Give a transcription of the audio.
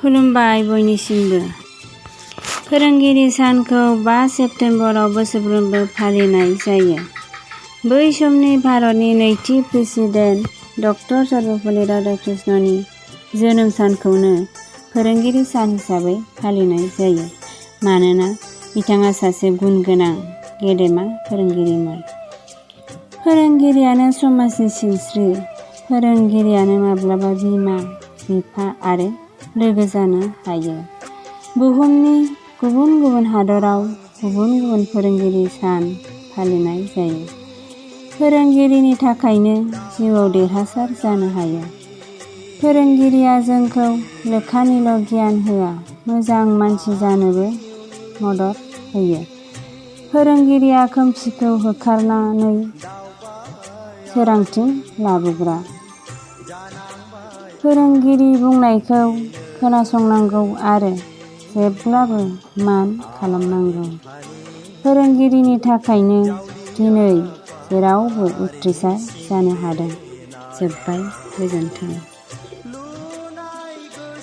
खुलुमबाय बयनिसिमबो। फोरोंगिरि सानखौ 5 सेप्तेम्बराव बोसोरफ्रोमबो फालिनाय जायो। बै समनि भारतनि नैथि प्रेसिडेन्ट डक्टर सर्वपल्ली राधाकृष्णननि जोनोम सानखौनो फोरोंगिरि सान हिसाबै फालिनाय जायो। मानोना बिथाङा सासे गुन गोनां गेदेमा फोरोंगिरिमोन। फोरोंगिरियानो समाजनि सिनस्रि। फोरोंगिरियानो माब्लाबा बिमा, बिफा आरो लोगो जानो हायो। बुहुमनि गुबुन गुबुन हादराव गुबुन गुबुन फोरोंगिरि सान फालिनाय जायो। फोरोंगिरिनि थाखायनो जिउआव देरहासार जानो हायो। फोरोंगिरिया जोंखौ लेखानिल' गियान होआ, मोजां मानसि जानोबो मदद होयो। फोरोंगिरिया खोमसिखौ होखारनानै सोरांथिं लाबोग्रा। फोरोंगिरि बुंनायखौ खोनासंनांगौ आरो जेब्लाबो मान खालामनांगौ। फोरोंगिरिनि थाखायनो दिनै जेरावबो उथ्रिसार जानो हादों। जोब्बाय। गोजोन्थों।